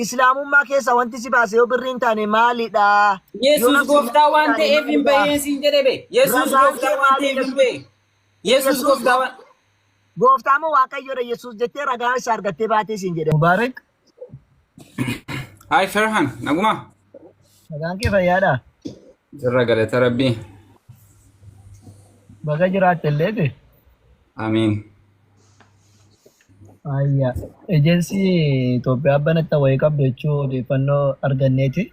Islaamummaa keessaa wanti si baase yoo birrii hin taane maalidha? Yoo Yesuus nafsi gooftaa hin waan taane ta'eef hin maalidha? baheen siin jedhe be. Yesuus Ragaan gooftaa kee waan ta'eef maalidha? hin bahe. Yesuus Yesuus gooftaa waan gooftaa moo Waaqayyoodha Yesuus jettee ragaa isaa argattee baatee siin jedhe. Mubaarak. Hi Ferhan, naguma? Nagaan kee fayyaadha. Jirra galata Rabbii. Baga jiraatte illeeti. Amiin. Ayya. Ejensii Itoophiyaa banatta wayii qabdu jechuu odeeffannoo arganneeti.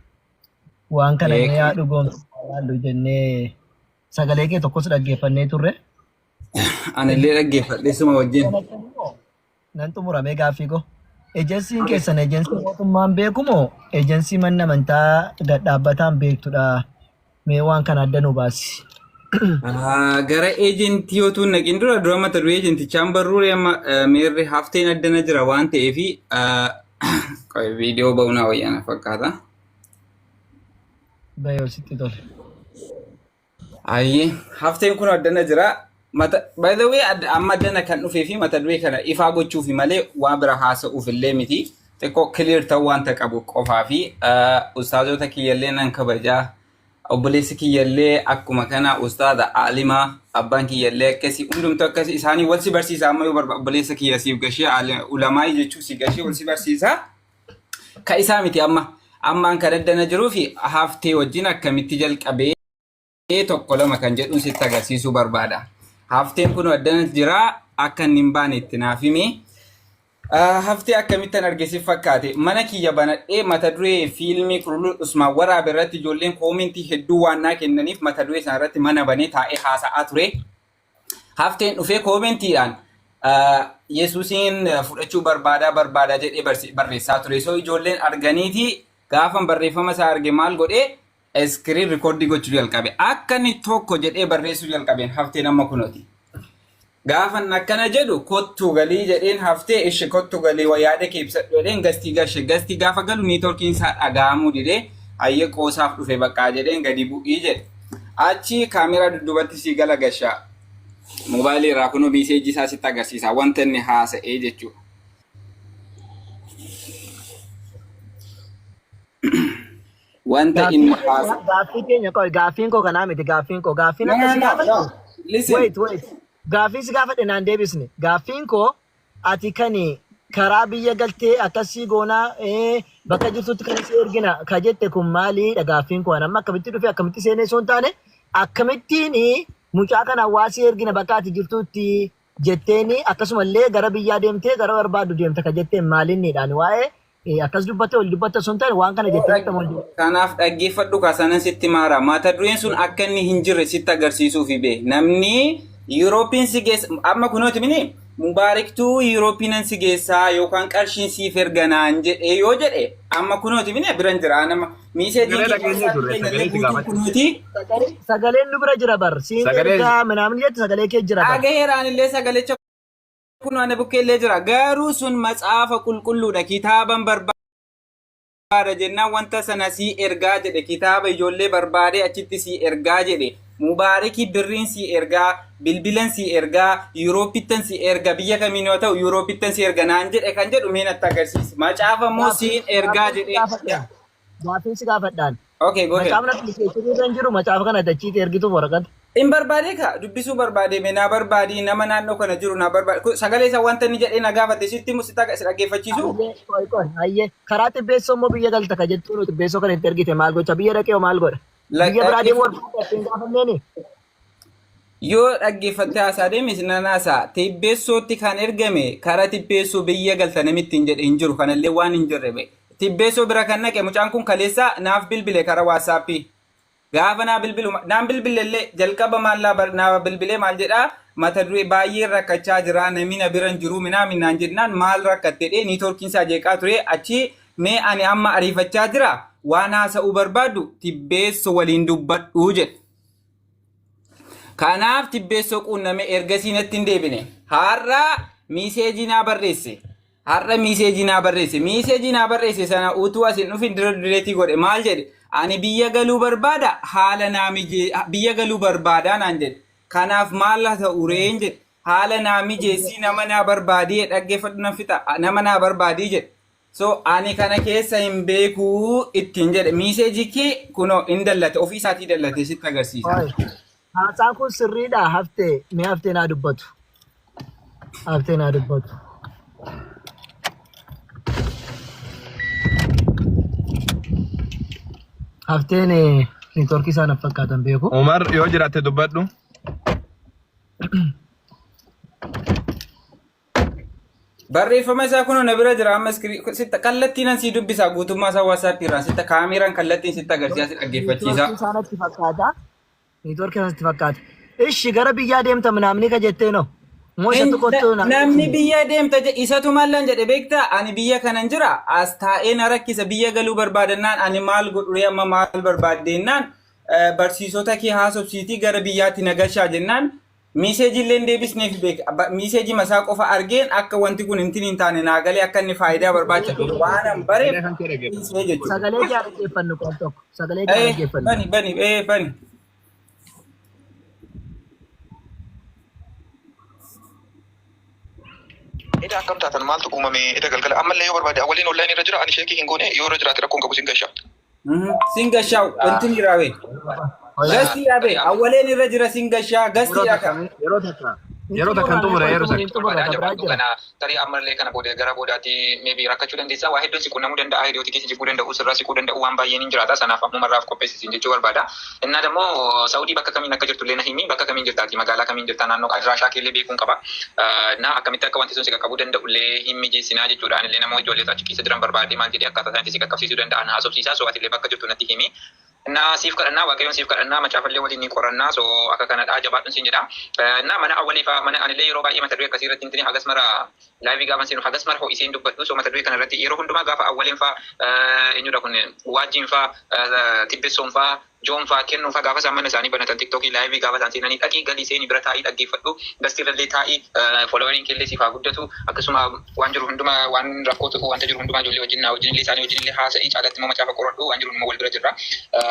Waan kana mee haa dhugoomsu laallu jennee sagalee kee tokkos dhaggeeffannee turre. Anillee dhaggeeffadhe suma wajjin. Nan xumuramee gaaffii koo. Ejensiin keessan ejensii mootummaan beeku moo ejensii manni amantaa gad dhaabbataan beektudha? Mee waan kana adda nu baasi. Gara eejentii yoo tuun naqin dura dura mata duree eejentichaan barruuree amma meerri hafteen addana jira waan ta'eef viidiyoo ba'uu naa wayyaa na fakkaata. Bayoo sitti tole. Ayyee hafteen kun addana jira. Mata by the way amma addana kan dhufee fi mata duree kana ifaa gochuufi malee waa bira haasa'uuf illee miti. Xiqqoo clear ta'uu wanta qabu qofaa fi ustaazota kiyyallee nan kabajaa. Obboleessi kiyyallee akkuma kana ustaaza aalimaa abbaan kiyyallee akkasii hundumtuu akkasii isaanii wal si barsiisa amma yoo barbaade obboleessa kiyya siif gashee ulamaa'ii jechuu si gashee wal si barsiisa. Ka isaa miti amma ammaan kan addana jiruu fi haftee wajjin akkamitti jalqabee tokko lama kan jedhuun sitti agarsiisuu barbaada. Hafteen kun addana jira akka inni hin baane itti naaf himi. Haftee akkamittan arge si fakkaate mana kiyya banadhee mata duree fiilmii Qulqulluu Usmaan waraabe irratti ijoolleen koomentii hedduu waan naa kennaniif mata duree sana irratti mana banee taa'ee haasa'aa ture. Hafteen dhufee koomentiidhaan Yesuusiin fudhachuu barbaadaa barbaadaa jedhee barreessaa ture. So ijoolleen arganiiti gaafan barreeffama isaa arge maal godhee iskiriin rikoordii gochuu jalqabe. Akka inni tokko jedhee barreessuu jalqabeen hafteen amma kunooti. Gaafan akkana jedhu kottu galii jedheen haftee ishi kottu galii waa yaada kee ibsadhu jedheen gastii gashe. Gastii gaafa galu niitoorkiin isaa dhaga'amuu didee hayyee qoosaaf dhufe baqqaa jedheen gadi bu'ii jedhe. Achi kaameraa dudduubatti sii gala gasha. Moobaayilii irraa kunoo miiseejii isaa sitti agarsiisa wanta inni haasa'ee jechuudha. Wanta Gaaffiin inni keenya haasa'e. gaaffii keenya qoy gaaffiin koo kanaa miti gaaffiin koo gaaffiin No, akka no, si no, gaafadhe no. Listen. wait wait gaaffii si gaafadhe naan deebisne gaaffiin koo ati kani karaa biyya galtee akkasii goonaa bakka jirtutti kan si ergina ka jette kun maaliidha gaaffiin koo amma akkamitti dhufe akkamitti seenee osoo hin taane akkamittiin mucaa kana hawaasii ergina bakka ati jirtutti jetteeni akkasumallee gara biyyaa deemtee gara barbaaddu deemta ka jetteen maalinniidhaan waa'ee akkas dubbatte ol dubbatte osoo hin taane waan kana jettee natti ammoo Kanaaf dhaggeeffadhu kaa sanan sitti maara. Mata dureen sun akka inni hin jirre sitti agarsiisuufi bee. Namni Yuuroopiin si geessa amma kunooti mini Mubaariktuu Yuuroopiinan si geessaa yookaan qarshiin siif erga naan jedhee yoo jedhe amma kunooti mini biran jira nama miiseejiin Sagalee dhageenyee turre keenya sagalee si guutuu gaafachuu. kunooti. Sagaleen nu bira jira bar siin Sagalee ergaa minaamin jette sagalee kee jira bar. Dhagaheeraan illee sagalecha kun ana bukkeellee jira. Garuu sun macaafa qulqulluudha. Kitaaban barbaada jennaan wanta sana sii ergaa jedhe. Kitaaba ijoollee barbaadee achitti sii ergaa jedhe. Mubaarikii birriin sii ergaa, bilbilan sii ergaa, Yuurooppittan sii erga, biyya kamiin yoo ta'u Yuurooppittan sii erga naan jedhe kan jedhu mee natti agarsiisi. Macaafa immoo Gaaffiin siin ergaa gaaffiin si jedhe. gaafadhaan. Gaaffiin si gaafadhaan. Okay, go ahead. Macaafni appilikeeshinii irra hin jiru macaafa kana dachiiti ergituuf waraqata. In barbaadee ka dubbisuu barbaade mee naa barbaadii nama naannoo kana jiru naa barbaade sagalee isaa wanta inni jedhee na gaafate sitti himu si dhaggeeffachiisu. Hayyee qoy qoy hayyee karaa xibbeessoo immoo biyya galta ka jettuu nu xibbeessoo kana itti ergite maal gocha biyya dhaqee hoo maal godha? Biyya biraa deemuu barbaade hin gaafanneeni? Yoo dhaggeeffattee haasaa deemes nan haasaa tibbeessootti kan ergame karaa tibbeessoo biyya galta namitti hin jedhe hin jiru kanallee waan hin jirre ba'e. Tibbeessoo bira kan naqe mucaan kun kaleessa naaf bilbile karaa waatsaappii. Gaafa naa bilbilu naan bilbille jalqaba maal naa bilbilee maal jedhaa mata duree baay'ee rakkachaa jira namni na bira hin jiru minaa minaan jennaan maal rakkatte dhee niitoorkiin isaa jeeqaa ture achi mee ani amma ariifachaa jira waan haasa'uu barbaadu tibbeessoo waliin dubbadhu jedhe. Kanaaf tibbeessoo quunname ergasii natti hin deebine. Har'a miiseejii naa barreesse. Har'a miiseejii naa barreesse. Miiseejii naa barreesse sana utuu as hin dhufin dura direetii godhe maal jedhe? Ani biyya galuu barbaada haala naa mijee biyya galuu barbaadaa naan jedhe. Kanaaf maal haa ta'u reen jedhe. Haala naa mijeessii nama naa barbaadii dhaggeeffadhu nan fixa nama naa barbaadii jedhe. So ani kana keessa hin beekuu ittiin jedhe. Message kee kunoo hin dallate, ofii isaatii dallate, sitti agarsiisa. Oi. Haasaan kun sirriidha. Haftee mee haftee naa dubbatu. Haftee naa dubbatu. Hafteen network isaa na fakkaatan beeku. Umar, yoo jiraatte dubbadhu. Barreeffama isaa kunoo na bira jira amma sitta kallattiin an sii dubbisa, guutummaa isaa WhatsApp irraa sitta kaameraan kallattiin sitti agarsiisa, si dhaggeeffachiisa. Network isaa natti fakkaata. Network isaa natti fakkaata. Ishi gara biyyaa deemta minaamni ka jettee no. Moo isa kottu na. Namni biyya deemta isatu mallan jedhe beektaa? Ani biyya kanan jira, as taa'ee na rakkisa, biyya galuu barbaadannaan ani maal godhure, amma maal barbaaddeennaan barsiisota kee haasofsiitii gara biyyaatti na gashaa jennaan message illee hin deebisneef beeka. Message masaa qofa argeen akka wanti kun hin taane naa galee, akka inni faayidaa barbaacha dhufe waan an bareef Sagalee kan kee dhaggeeffadhu. dhiisee jechuudha. Sagalee kee dhaggeeffannu qofa tokko. Sagalee kee dhaggeeffannu. Bani, bani, bani. Eda akkam taatan? Maaltu uumame eda galgala? Ammallee yoo barbaade awwaliin online irra jira. Ani sheekii hin goone, yoo irra jiraate rakkoon qabu, sin gasha. Sin gashaa wanti ni raawwe. Gastii dhaabe, awwaleen irra jira, sin gashaa gastii Yeroo dhaka. takka, yeroo takka, yeroo takka hin xumure, yeroo takka. Xumurra kan biraa jira. Kana tarii ammallee kana booda gara boodaatti maybe rakkachuu dandeessa. Waa hedduun si qunnamuu danda'a. Hiriyooti keessa jibuu danda'u, sirraa siquu danda'u, waan baay'een hin jiraata. Sanaaf ammumarraaf qopheessisiin jechuu barbaada. Innaa dammoo Saudii bakka kamiin akka jirtu illee na himi. Bakka kamiin jirtaati? Magaalaa kamiin jirta? Naannoo adiraashaa kee illee beekuun qaba. Na akkamitti akka wanti sun si qaqqabuu danda'u illee hin mijeessinaa jechuudha. Anillee nama ijoollee achi keessa jiran barbaade maal jedhee akkaataa isaanitti si qaqqabsiisuu danda'an haasofsiisaa. So atillee bakka jirtu natti himi. Na siif kadhannaa, Waaqayyoon siif kadhannaa, macaafallee waliin ni qorannaa. So akka kanadha, jabaadhuun siin jedha. Na mana awwaliifaa mana anillee yeroo baay'ee mata duree akkasii irratti hin hagas mara live gaafa seenu hagas mara ho'iseen dubbadhu. So mata duree kana irratti yeroo hundumaa gaafa awwaliin faa, eenyudha kun, waajjiin faa, tibbessoon faa, joon faa, kennuun faa gaafa isaan mana isaanii banatan TikTokii live gaafa isaan seenanii dhaqii galii seenii bira taa'ii dhaggeeffadhu. Gastiirrallee taa'ii followeriin keellee siif haa guddatu. Akkasuma waan jiru hundumaa, waan rakkoo ta'u wanta jiru hundumaa ijoollee wajjin naa wajjin illee isaanii wajjin illee haasa'ii, caalatti immoo macaafa qoradhu. Waan jiru immoo wal bira jirra.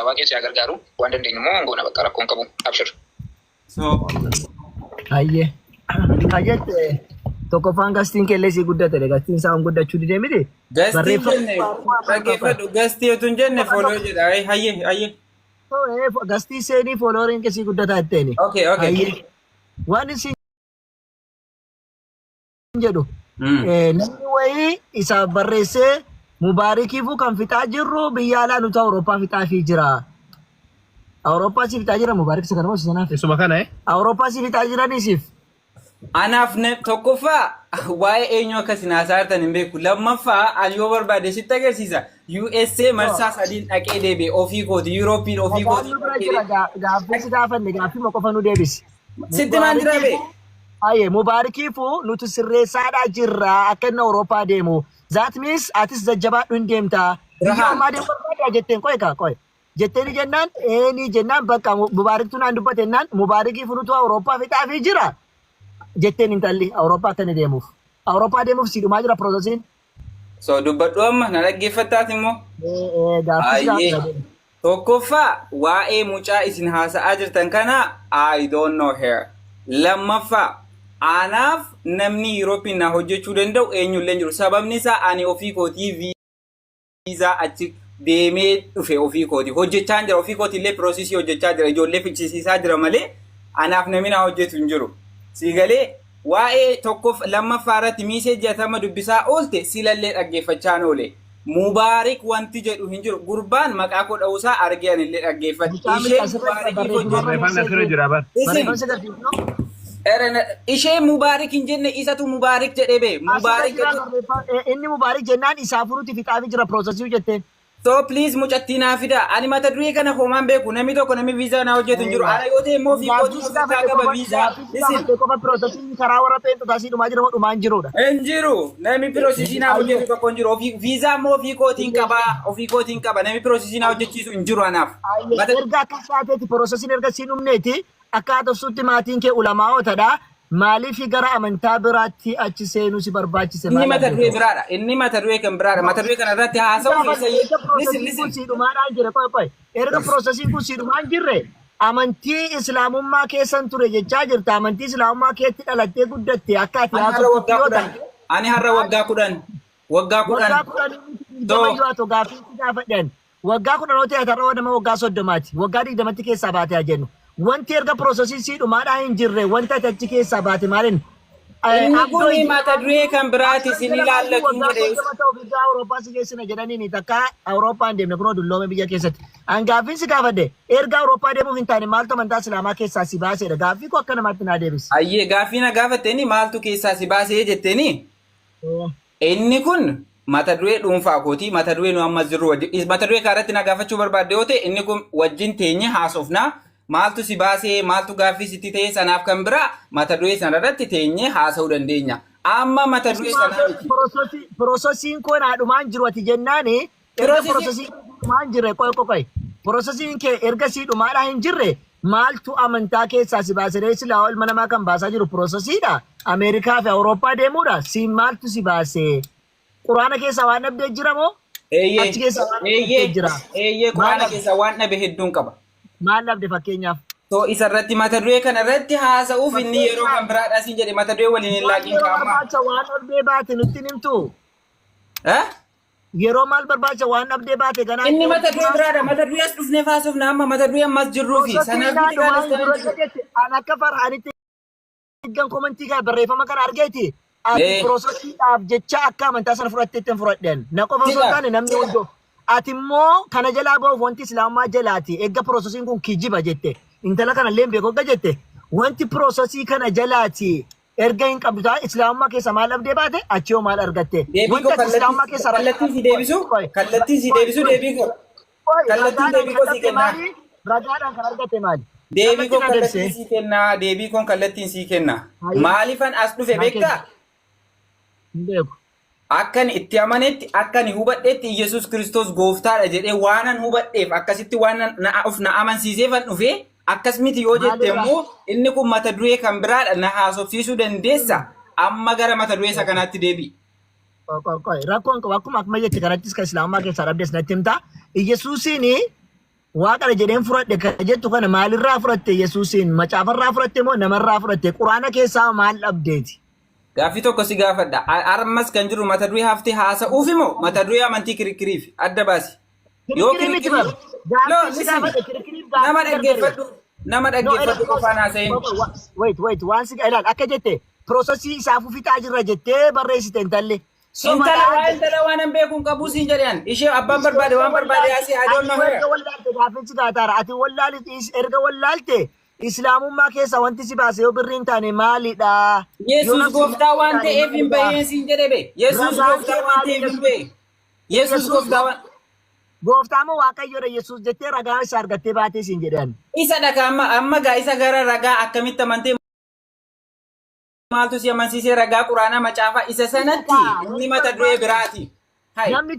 Waaqayyo si haa gargaaru. Waan dandeenyu immoo goona, bakka rakkoon qabu. Abshir. So Hayyee. Kajetti tokkoffaan gastiin keellee sii guddate, gastiin isaa hin guddachuu didee miti. Gastiin Barreeffama jenne, dhaggeeffadhu, gastii otoo hin jenne follow jedha. Hayyee, hayyee. Gastii seenii followeriin kee sii guddataa jetteeni. Okay. Hayyee. Waan isin jedhu namni wayii isaaf barreessee Mubaarikiifuu kan fixaa jirru biyya alaa nuti Awurooppaa fixaafii jira. Awurooppaa si fixaa jira Mubaarik, isa kana moo isa sanaaf? Isuma kana eh? Awurooppaa si fixaa jiraniisiif. Anaaf tokkoffaa waa'ee eenyu akka isin haasaa jirtan hin beeku. Lammaffaa ani yoo barbaade sitti agarsiisa. USA marsaa sadiin dhaqee deebi'e ofii kooti. Yuuroopiin ofii Maqaan kooti. nu bira jira, gaaffii si gaafanne, gaaffii qofa nu deebisi. Sitti maan jira bee? Aye, Mubaarikiifuu nuti sirreessaadhaa jirra akka inni Awurooppaa deemu. That means atis jajjabaadhu, hin deemta. Biyya Rahaan. ormaa deemu barbaada jetteen, qoy kaa qoy. Jetteeni jennaan eeni jennaan, bakka Mubaariktu naan dubbate jennaan, Mubaarikiifuu nutu Awurooppaa fixaafii jira. Jetteen intalli Awurooppaa akka inni deemuuf. Awurooppaa deemuuf si dhumaa jira processiin. So dubbadhu, amma na dhaggeeffattaati immoo. Gaaffii si Ayyee. gaafadha. Tokkoffaa waa'ee mucaa isin haasa'aa jirtan kana I don't know her. Lammaffaa anaaf namni Yuuroopiin na hojjechuu danda'u eenyullee hin jiru. Sababni isaa ani ofii kootii viizaa achi deemee dhufe, ofii kooti. Hojjechaa jira, ofii kooti illee process hojjechaa jira. Ijoollee fichisiisaa jira malee anaaf namni na hojjetu hin jiru. Si galee? Waa'ee tokkoff lammaffaa irratti message atama dubbisaa oolte silallee dhaggeeffachaan oole. Mubaarik wanti jedhu hin jiru. Gurbaan maqaa koo dha'uusaa argee anillee dhaggeeffadhe. Mucaa Isheen asirratti Mubaarikiif barreeffama hojjetu. Barreeffamni asirra jira bar. Isin Barreeffamni agarsiifnu. Ishee Mubaarik hin jenne, isatu Mubaarik jedhee bee. Asirra Mubaarik jira jedhu. barreeffama. Inni Mubaarik jennaan isaa furuuti fixaafii jira process jetteen. So please mucattii naa fida. Ani mata duree kana homaan beeku. Namni tokko namni viizaa naa hojjetu hin jiru. Ana yoo ta'e immoo ofii Gaaffii kootii si ofirraa gaafate qaba qofa, viizaa. gaaffii si Listen. gaafate qofa, processiin karaa warra pheenxotaa sii dhumaa jira moo dhumaa hin jirudha? Hin jiru. Namni process naa hojjetu tokko hin jiru. Ofii viizaa immoo ofii kootiin qaba. Ofii kootiin qaba. Namni process naa hojjechiisu hin jiru anaaf. Mata Erga akkas taateeti, processiin erga siin dhumneeti, akka haatofsutti maatiin kee ulamaa'ootadha. Maaliif gara amantaa biraatti achi seenuu si barbaachise? Inni Maal mata duree abdeetu? biraadha. Inni mata duree kan biraadha. Mata duree kana irratti haasa'uu keessa. Erga Listen, processiin kun listen. sii dhumaadhaan jire, qoy qoy. Erga processiin kun sii dhumaan jirre, amantii islaamummaa keessan ture jechaa jirta. Amantii islaamummaa keetti dhalattee guddatte akka ati Ani har'a haasoftutti waggaa yoo 10. ta'e. Ani har'a waggaa 10. Waggaa 10. Waggaa 10 So 20 yoo haa ta'u gaaffii si gaafadhan. Waggaa 10 yoo ta'e har'a nama waggaa 30ti. Waggaa 20tti keessaa baate haa jennu. Wanti erga processii sii dhumaadhaa hin jirre wanta ati achi keessaa baate maalin? Inni Abdoo kun mata duree kan biraati isin ilaallatu waggaa jedhe. 30 ta'u biyya Awurooppaa si geessina jedhaniini takka Awurooppaa hin deemne, kunoo dulloome biyya keessatti. An gaaffiin si gaafadhe, erga Awurooppaa deemuuf hin taane maaltu amantaa Islaamaa keessaa si baasedha. Gaaffii koo akka namaatti naa deebisi. Hayyee, gaaffii na gaafatteeni maaltu keessaa si baasee jetteeni? Inni kun mata duree dhuunfaa kooti. Mata duree nu amma jirru wajjin mata duree kanarratti na gaafachuu barbaadde yoo ta'e, inni kun wajjin teenye haasofnaa. Maaltu si baasee, maaltu gaaffii sitti ta'e, sanaaf kan biraa mata duree sanarratti teenye haasa'uu dandeenya. Amma mata duree sanaa miti. Processiin koo naa dhumaan jiru ati jennaani, erga Processii processiin dhumaan jirre, qoy qoy qoy, processiin kee erga sii dhumaadhaa hin jirre maaltu amantaa keessaa si baasee? Silaa ilma namaa kan baasaa jiru processiidha. Ameerikaa fi Awurooppaa deemuudha. Si maaltu si baasee? Quraana keessaa waan dhabdee jira moo? Eeyyee. Achi keessaa waan dhabdee jira? Eeyyee, Maal quraana dhabde? keessaa waan dhabe hedduun qaba. Maal dhabde fakkeenyaaf? So isa irratti, mata duree kana irratti haasa'uuf inni yeroo kan biraadha siin jedhe, mata duree waliin hin Waan laaqiin yeroo kaa'amaa. barbaacha waan dhabdee baate nutti himtu. Eh? Yeroo maal barbaacha waan dhabdee baate ganaa? Inni mata duree biraadha. Mata duree as dhufnee haasofna, amma mata duree ammas jirruufi. Sanaaf miti dhumaan kan jiru jiru. jette. An akka Farhaanitti eeggan commentii kana, barreeffama kana argeeti. Ati processiidhaaf jecha akka amantaa sana fudhatteetti hin fudhadhen. Na qofa osoo hin taane namni hundi. Ati immoo kana jalaa ba'uuf wanti Islaamummaa jalaati. Eegga processiin kun kijiba jette. Intala kana illee hin beeku erga jette. Wanti processii kana jalaati erga hin qabdu ta'a, Islaamummaa keessa maal dhabdee baate? Achi hoo maal argatte? Deebii Wanti koo ati Islaamummaa keessa kallattiin si deebisu, kallattiin si deebisu, deebii koo kallattiin deebii koo si kennaa. Maali? Ragaadhaan kan argatte maali? Deebii koo Kallattiin kallattiin adeemsee. sii kennaa, deebii koon kallattiin sii kennaa. Hayyee. Maaliifan as dhufe Maal beektaa? Hin beeku. Akkan itti amanetti, akkan hubadhetti, Yesuus Kiristoos gooftaadha jedhee waanan hubadheef, akkasitti waan of na amansiiseefan dhufe. Akkas miti yoo jette Maalirraa? immoo inni kun mata duree kan biraadha, na haasofsiisuu dandeessa. Amma gara mata duree isa kanaatti deebi'i. Qoy, qoy, qoy. Rakkoon qabu, akkuma jette kanattis kan Islaamummaa keessaa dhabdes natti himta. Yesuusiin waaqadha jedheen fudhadhe kan jettu kana maalirraa fudhatte Yesuusiin? Macaafarraa fudhatte moo namarraa fudhatte? Quraana keessaa maal dhabdeeti? Gaaffii tokko si gaafadha. Ammas kan jiru mata duree haftee haasa'uuf moo mata duree amantii kirikiriif adda baasi. Yoo Kirikkirii miti kirikkirii bar. No, Gaaffii si listen. gaafadhe, kirikiriif Nama gaaffii gargari. dhaggeeffadhu. Nama No, dhaggeeffadhu qofaan haasa'in. Wait, wait, waan si ilaal akka jette processii isaaf fixaa jirra jettee barreessite intalli. Intala waa intala waan hin beekuun qabu siin jedhan. Ishee abbaan barbaade waan barbaade haasa'e, I don't know her. Erga wallaalte gaaffiin si gaataara. Ati wallaalte, erga wallaalte Islaamummaa keessa wanti si baase yoo birrii hin taane maalidha? Yoo Yesuus nafsi gooftaa waan hin taane ta'eef hin maalidha? baheen siin jedhe be. Yesuus Ragaan gooftaa kee waan maali? ta'eef hin bahe. Yesuus Yesuus gooftaa waan Gooftaa moo Waaqayyoodha Yesuus jettee ragaa isaa argattee baatee siin jedhan. Isa dhaka amma gaa isa gara ragaa akkamitti amantee, maaltu si amansiisee, ragaa quraanaa macaafaa isa sanatti inni mata duree biraati. Hai. Namni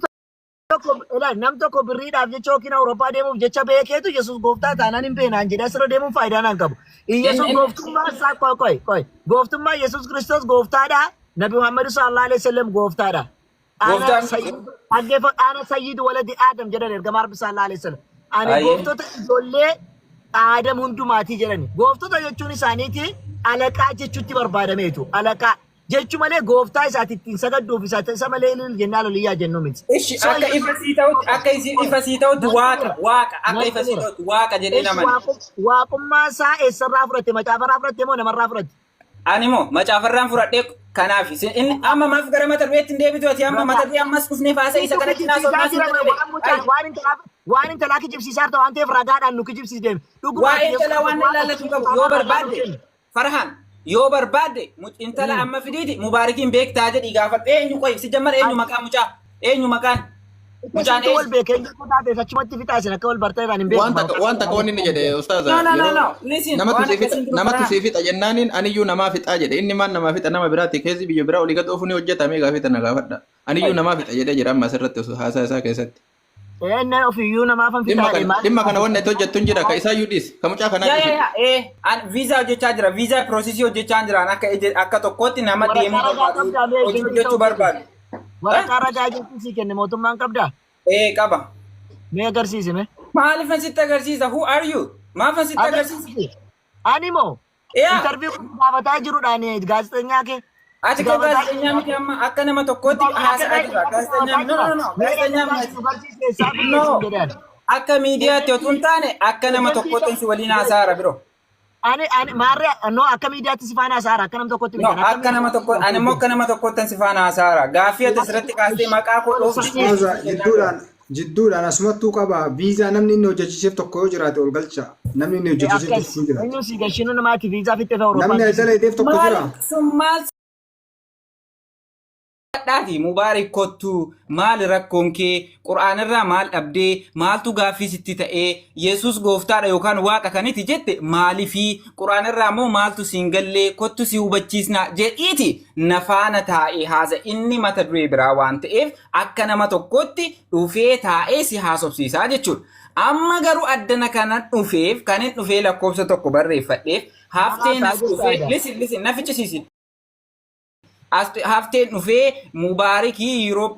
tokko, ilaali, nam tokko birriidhaaf jecha yookiin Awurooppaa deemuuf jecha beekeetu Yesuus gooftaa taanaan hin beenaan jedhee asirra deemuun faayidaa naan qabu. Yesuus gooftummaa isaa, qoy qoy qoy, gooftummaa Yesuus Kiristoos gooftaadha. Nabi Muhammad sallallahu alaihi wasallam gooftaadha. Ana dhaggeeffadhu, ana sayyidu waladi Aadam jedhan ergamaa Rabbi sallallahu alaihi wasallam. Ani gooftota ijoollee Aadam hundumaatii jedhani. Gooftota jechuun isaaniiti alaqaa jechuutti barbaadameetu. Alaqaa jechuu malee gooftaa isaati ittiin sagadduuf isa malee ilil jennaa loliyyaa jennu miti. Ishi So akka ifa sii ta'utti, akka ifa sii ta'utti, waaqa waaqa akka ifa sii ta'utti waaqa jedhee Ishi namani. Waaqummaa isaa eessarraa fudhatte? Macaafarraa fudhatte moo namarraa fudhatte? Ani moo macaafarraan fudhadhee kanaaf inni amma maaf gara mata dureetti hin deebitu ati? Amma mata duree ammas dhufnee faasa isa Siitu kanatti naasoo kijibsiisaa naasoo jira jedhee. waan mucaan waan intalaa waan intalaa kijibsiisaa jirta waan ta'eef ragaadhaan nu kijibsiis deemi. Dhuguma Waa'ee ati Yesuus intalaa waan waaqa ilaallatu hin qabu. kijibsiisaa Yoo ragaa nu barbaadde kenni. Farhaan, yoo barbaadde intala amma fidiiti Mubaarikiin beektaa jedhii gaafadhu. Eenyu, qoy, si jammar, eenyu maqaa mucaa? Eenyu maqaan? Mucaan Isitu wal eenyu? beekee jirtu taate achumatti fixaa, isin akka wal bartee irraan hin beeku. Waan takka wanni inni jedhe ustaaza No, no, no, yeroo no. Listen, namatu waan sii fixa akkasiin jiru namatu Farhaan. sii fixa jennaaniin aniyyuu namaa fixaa jedhe. Inni maan namaa fixa? Nama biraati keessi biyya biraa olii gad oofu ni hojjetame. Gaafii tana gaafadha, aniyyuu namaa fixa jedhee jira amma asirratti osoo haasaa isaa keessatti. Inni ofiiyyuu namaaf Dhimma fixaa kana maal? dhimma kana wanni itti hojjettu hin jira, ka isaayyuu dhiis, ka mucaa kanaa Yaa dhiisi. yaa yaa an viizaa hojjechaa jira. Viizaa processii hojjechaa jira. Akka tokkootti nama Waraqaa deemuu ragaa barbaadu, qabdaa mee hojii ejentii hojjechuu ta'uu barbaadu. Waraqaa ragaa ejentii sii kenne mootummaan qabdaa? Eh, qaba. Mee agarsiisi mee. Maaliifan sitti agarsiisa? Who are you? Maafan sitti agarsiisa? Agarsiisi. Ani moo Yaa. interview gaafataa jiruudhaan gaazexeenyaa kee. Ati Si koo gaafataa gaazexeenyaa miti, amma akka nama tokkootti haasa'aa jira. Gaazexeenyaa, no, no, no, gaazexeenyaa miti. No. Akka miidiyaatti otoo hin taane akka nama tokkootti si waliin haasa'aara, bro. Ani maarree, no, akka miidiyaatti si faana haasa'aara, akka nama tokkotti No, miti. akka nama tokko, ani immoo akka nama tokkootti si faana haasa'aara. Gaaffii ati asirratti kaastee maqaa koo dhoofte. Ustaaza, jidduudhaan asumattuu qaba. Viizaa namni inni hojjechiiseef tokko yoo jiraate ol galcha. Namni inni hojjechiiseef Akkas tokko hin jiraate. eenyu si gashinu namaati viizaa fixxee fi Awurooppaa. Namni dhala hidheef tokko Maal jira. sun maal dhaati? Mubaarik, kottu, maal rakkoon kee? Qura'aanirraa maal dhabdee? Maaltu gaaffii sitti ta'ee? Yesus gooftaadha yookaan waaqa kaniti jette maaliifii? Qura'aanirraa immoo maaltu siin gallee? Kottu si hubachiisna jedhiiti na faana taa'ee haasa. Inni mata duree biraa waan ta'eef akka nama tokkotti dhufee taa'ee si haasofsiisaa jechuudha. Amma garuu addana kanan dhufeef, kan hin dhufee lakkoofsa tokko barreeffadheef hafteen as dhufee, listen, listen, na fichisiisin. Hafteen dhufee Mubaarikii yeroo